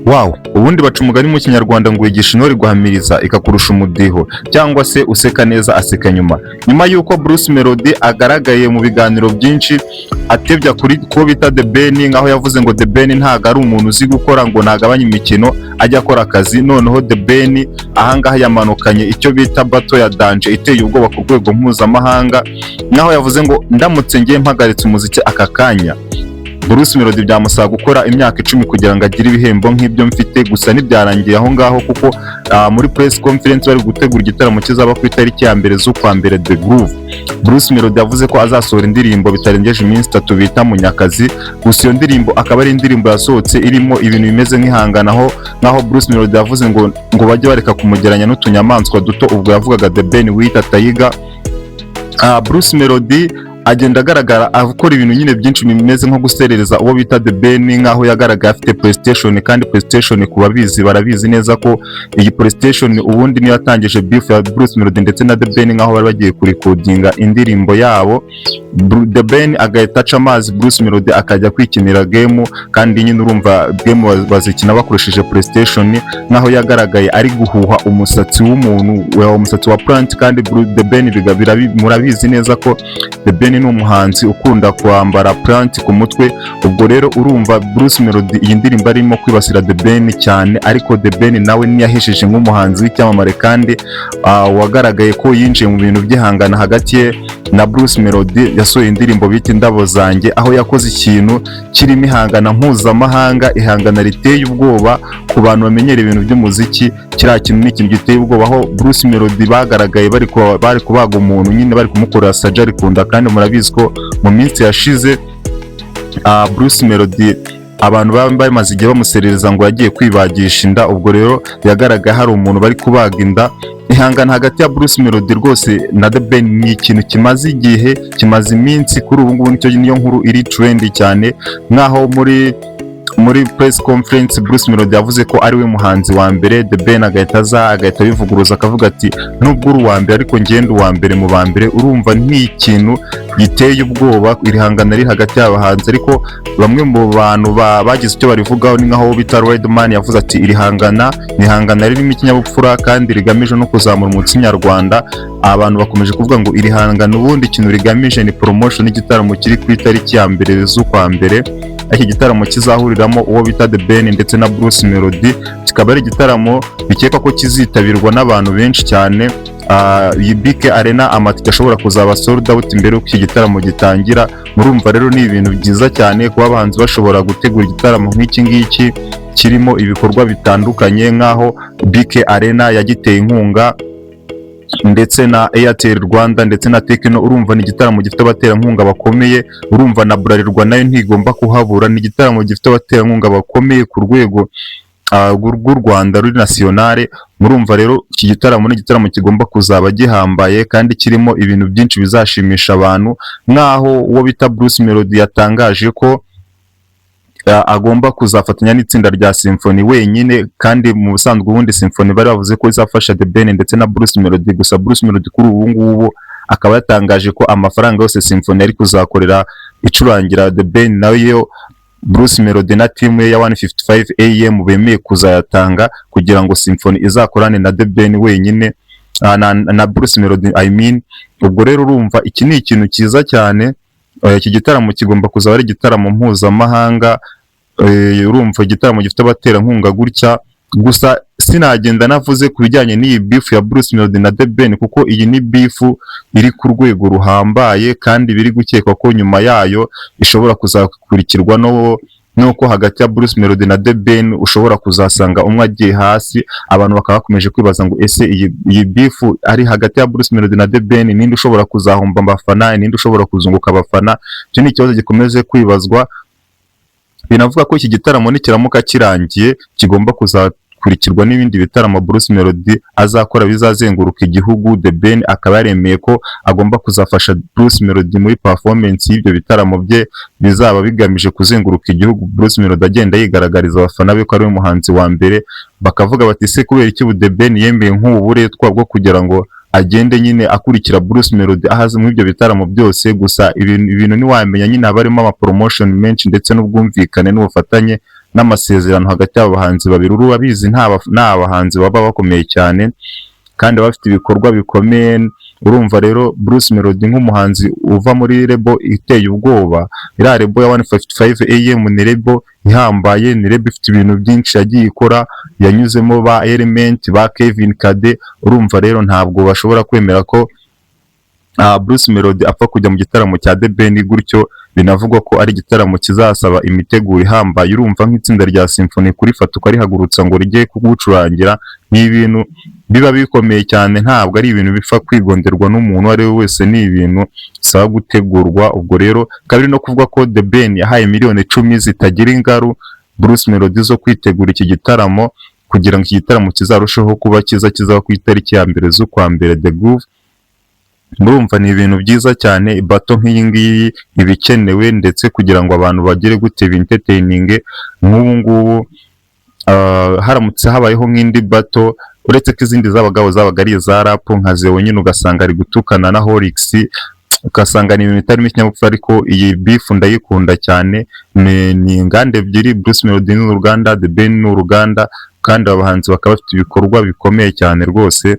Wow, ubundi baca umugani mu Kinyarwanda ngo wigisha intore guhamiriza ikakurusha umudiho, cyangwa se useka neza aseka nyuma. Nyuma y'uko Bruce Melody agaragaye mu biganiro byinshi atebya kuri ko bita The Ben, nkaho yavuze ngo The Ben ntago ari umuntu uzi gukora, ngo nagabanye imikino ajya akora akazi. Noneho The Ben ahangaha yamanukanye icyo bita battle ya danger iteye ubwoba ku rwego mpuzamahanga, nkaho yavuze ngo ndamutse ngiye mpagaritse umuziki aka kanya, Bruce Melody byamusaba gukora imyaka 10 kugira ngo agire ibihembo nk'ibyo mfite. Gusa ntibyarangiye aho ngaho, kuko muri press conference bari gutegura igitaramo kizaba ku itariki ya 1 z'ukwa mbere, The Groove, Bruce Melody yavuze ko azasohora indirimbo bitarengeje iminsi 3 bita Munyakazi. Gusa iyo ndirimbo akaba ari indirimbo yasohotse irimo ibintu bimeze nk'ihangana, aho nkaho Bruce Melody yavuze ngo bajye bareka kumugeranya n'utunyamaswa duto, ubwo yavugaga The Ben wita Tiger. Bruce Melody agenda agaragara akora ibintu nyine byinshi bimeze nko guserereza uwo bita The Ben, nkaho yagaragaye afite PlayStation, kandi PlayStation ku babizi barabizi neza ko iyi PlayStation ubundi niyo yatangije beef ya Bruce Melody ndetse na The Ben, nkaho bari bagiye kurikodinga indirimbo yabo, The Ben agahita aca amazi, Bruce Melody akajya kwikinira game, kandi nyine urumva game bazikina bakoresheje PlayStation, nkaho yagaragaye ari guhuha umusatsi w'umuntu, umusatsi wa plant, kandi The Ben murabizi neza ko The Ben ni umuhanzi ukunda kwambara plant ku mutwe. Ubwo rero urumva Bruce Melody iyi ndirimbo arimo kwibasira The Ben cyane, ariko The Ben nawe ntiyahesheje nk'umuhanzi w'icyamamare kandi wagaragaye ko yinjiye mu bintu by'ihangana hagati ye na Bruce Melody. Yasohoye indirimbo bita Indabo Zanjye, aho yakoze ikintu kirimo ihangana mpuzamahanga, ihangana riteye ubwoba ku bantu bamenyera ibintu by'umuziki. Kiriya kintu ni ikintu giteye ubwoba, aho Bruce Melody bagaragaye bari kubaga umuntu nyine, bari kumukorera surgery ku nda, kandi murabizi ko mu minsi yashize Bruce Melody abantu baba bamaze igihe bamuserereza ngo yagiye kwibagisha inda. Ubwo rero yagaragaye hari umuntu bari kubaga inda. Ihangana hagati ya Bruce Melody rwose na The Ben ni ikintu kimaze igihe, kimaze iminsi. Kuri ubu ngubu nicyo niyo nkuru iri trend cyane, nkaho muri press conference Bruce Melody yavuze ko ari we muhanzi wa mbere, The Ben agahita aza agahita abivuguruza, akavuga ati nubwo uri uwa mbere ariko ngenda uwa mbere mu ba mbere. Urumva ni ikintu giteye ubwoba, iri hangana riri hagati y'abahanzi. Ariko bamwe mu bantu bagize icyo barivugaho ni nkaho bita Riderman yavuze ati iri hangana ni ihangana ririmo ikinyabupfura kandi rigamije no kuzamura umuziki nyarwanda. Abantu bakomeje kuvuga ngo iri hangana ubundi ikintu rigamije ni promotion y'igitaramo kiri ku itariki ya 1 z'ukwa mbere, iki gitaramo kizahuriramo uwo bita The Ben ndetse na Bruce Melody, kikaba ari igitaramo bikekwa ko kizitabirwa n'abantu benshi cyane. Iyi BK Arena amatike ashobora kuzaba sold out mbere y'uko iki gitaramo gitangira. Murumva rero ni ibintu byiza cyane kuba abahanzi bashobora gutegura igitaramo nk'iki ngiki kirimo ibikorwa bitandukanye, nk'aho BK Arena yagiteye inkunga ndetse na Airtel Rwanda ndetse na Tecno. Urumva ni igitaramo gifite abaterankunga bakomeye, urumva na Bralirwa nayo ntigomba kuhabura. Ni igitaramo gifite abaterankunga bakomeye ku rwego rw'u Rwanda ruri nationale. Murumva rero iki gitaramo ni igitaramo kigomba kuzaba gihambaye kandi kirimo ibintu byinshi bizashimisha abantu, nk'aho uwo bita Bruce Melody yatangaje ko agomba kuzafatanya n'itsinda rya Symphony wenyine, kandi mu busanzwe ubundi Symphony bari bavuze ko izafasha The Ben ndetse na Bruce Melody. Gusa Bruce Melody kuri ubu ngubu akaba yatangaje ko amafaranga yose Symphony ari kuzakorera icurangira The Ben nayo Bruce Melody na team ye ya 155 AM bemeye kuzayatanga kugira ngo Symphony izakorane na The Ben wenyine, na Bruce Melody, I mean. Ubwo rero urumva iki ni ikintu cyiza cyane. Iki gitaramo kigomba kuzaba ari igitaramo mpuzamahanga. Urumva igitaramo gifite abaterankunga gutya. Gusa sinagenda navuze ku bijyanye n'iyi beef ya Bruce Melody na The Ben, kuko iyi ni beef iri ku rwego ruhambaye kandi biri gukekwa ko nyuma yayo ishobora kuzakurikirwa no nuko hagati ya Bruce Melody na The Ben ushobora kuzasanga umwe agiye hasi. Abantu bakaba bakomeje kwibaza ngo ese iyi beef ari hagati ya Bruce Melody na The Ben, ninde ushobora kuzahomba abafana, ninde ushobora kuzunguka abafana? Icyo ni ikibazo gikomeje kwibazwa. Binavuga ko iki gitaramo nikiramuka kirangiye kigomba kuzakurikirwa n'ibindi bitaramo Bruce Melody azakora bizazenguruka igihugu. The Ben akaba yaremeye ko agomba kuzafasha Bruce Melody muri performance y'ibyo bitaramo bye bizaba bigamije kuzenguruka igihugu, Bruce Melody agenda yigaragariza abafana be ko ari we muhanzi wa mbere. Bakavuga bati se kubera iki ubu The Ben yemeye nk'ubu buretwa bwo kugira ngo agende nyine akurikira Bruce Melody ahaze muri ibyo bitaramo byose? Gusa ibintu ntiwamenya nyine, haba harimo ama promotion menshi ndetse n'ubwumvikane n'ubufatanye. n'amasezerano hagati y'aba bahanzi babiri. Urabizi, nta bahanzi baba bakomeye cyane kandi baba bafite ibikorwa bikomeye. Urumva rero, Bruce Melody nk'umuhanzi uva muri label iteye ubwoba, iriya label ya 155 AM ni label ihambaye, ni label ifite ibintu byinshi yagiye ikora, yanyuzemo ba Element, ba Kevin Kade. Urumva rero ntabwo bashobora kwemera ko Bruce Melody apfa kujya mu gitaramo cya The Ben gutyo. Binavugwa ko ari igitaramo kizasaba imiteguro ihambaye. Urumva nk'itsinda rya Symphony kurifata ukarihagurutsa ngo rijye kugucurangira ni ibintu biba bikomeye cyane, ntabwo ari ibintu bipfa kwigonderwa n'umuntu uwo ari we wese, ni ibintu bisaba gutegurwa. Ubwo rero bikaba biri no kuvuga ko The Ben yahaye miliyoni 10 zitagira ingaru Bruce Melody zo kwitegura iki gitaramo, kugira ngo iki gitaramo kizarusheho kuba cyiza, kizaba ku itariki ya 1 z'ukwa mbere, The Groove. Murumva ni ibintu byiza cyane. Battle nk'iyi ngiyi iba ikenewe, ndetse kugira ngo abantu bagere gute bintertaining. Nk'ubu ngubu haramutse habayeho nk'indi battle, uretse ko izindi zabagaho zabaga ari iza rap nka Zeo nyine, ugasanga ari gutukana na Hollix, ugasanga ni ibintu bitarimo ikinyabupfura, ariko iyi beef ndayikunda cyane. Ni inganda ebyiri, Bruce Melody ni uruganda, The Ben ni uruganda, kandi aba bahanzi bakaba bafite ibikorwa bikomeye cyane rwose.